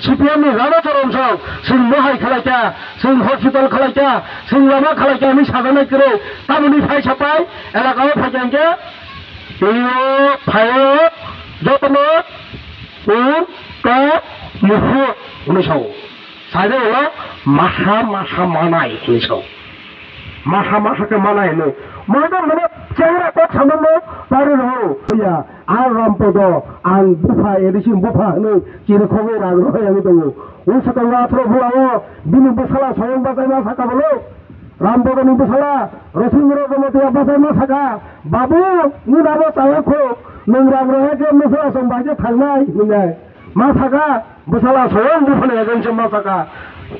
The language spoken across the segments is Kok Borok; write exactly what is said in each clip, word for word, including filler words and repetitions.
C P M ni rana chorom sok, chwng mohai khalai kha, chwng hospital khalai kha, chwng lama khalai kha, hinwi sajaknai kwrwi. Tamoni phai sapai, elaka o phai kha hwnkhe, tei o phai o jotono, o, to, muhu, hwnwi sao. Saide ulo masa masa manai hwnwi sao. Masa masa khe manai hwnwi. Moidan mane chengra kok samano pari rw ya. Ang Rampodo, ang bupha, A D C bupha hwnwi chiri khogwi rang rw yang tongo. O swkango athro bwla o bini bwsala Soyong bachai ma saka bolo. Rampodoni bwsala Rosindra Jamatia bachai ma saka. Babu, nini abo chaya kho, nwng rang rw ya khe bwsala song bai khe thangnai hwnwi. Ma saka, bwsala Soyong buphani against ma saka.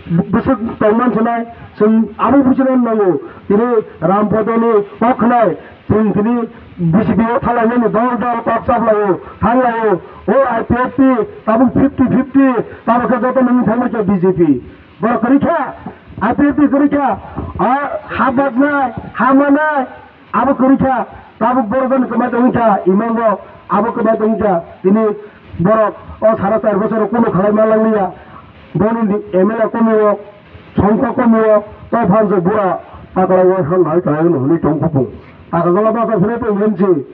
Bwswk tongman sinai, chwng abo buchina nango. Tini Rampodoni kok khnai, chwng tini B J P o thalaimani dol dol kok chaplaio, thanglaio. O I P F T tabuk fifty fifty, tabuk khe joto nangwi thangbai khe B J P. Borok kwrwi kha, I P F T kwrwi kha, a ha bajnai, ha manai, abo kwrwi kha, tabuk borok jani kwmai tongwi kha, imang rok abo kwmai tongwi kha, tini borok o sara char bosoro kunu khalai ma langliya, boni M L A komi o, songkha komi o, to phan se bura pakla o han hai kai no hwnwi tong khupung. Taka jala basa philai tong lensi,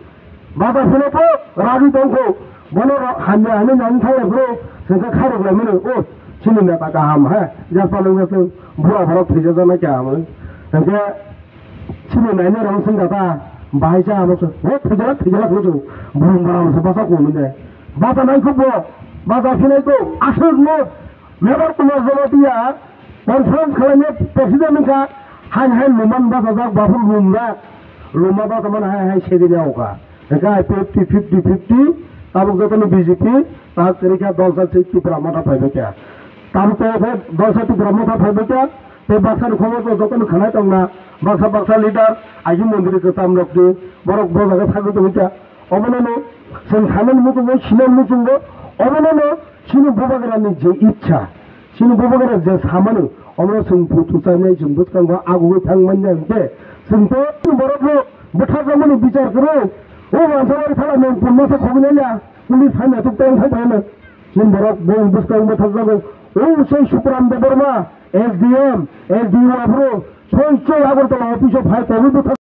basa philai po ragi tong kho, bono ro-, hamya hwnwi nani thang lai phuru, sengkha kharok lai mani, o, chini neta kaham, ha, jaspa nung jasung, bura borok thwija jana kaham, hwnkhe, Chini naina rang sing kata, bahai cha amo se, he thwijala, thwijala khuju, brum brum se basa ko mine. Basa nai khubo, basa sinai ko, aswk no, member Kumar Jamatia, conference khalai ne president ka, han han luman basa jak, bafur lum jak, luma basa man hai hai sedi ne oka. Hingke I P F T fifty fifty, tabuk joto no B J P, tak rikha dol sa se Tipra Motha phai bokya. Tabuk to khe dol sa Tipra Motha phai bokya. Tei baksa ni khobor bo joto ni khanai tong na, baksa baksa leader, aji mondri kwcham rok ni borok bo jaga sagwi tong kha. Obono no chwng sanani muchungo, sinani muchungo, obono no chini bubagra ni je ichha, chini bubagra je samani, obono chwng phutu chainai chwng bwskango agugwi thang manya hwnkhe, chwng to borok no bwtharjakmani bichar kwrwi, o Mansabari thala nung pun masa khogwi nai ya, police hai naithok tei wngthai bai no. Chini borok bong bwskang bwthakjago. O sei Sukuram Debbarma, S D M, S D O aphuru, soi soi Agartala office o phai tongwi bwthak.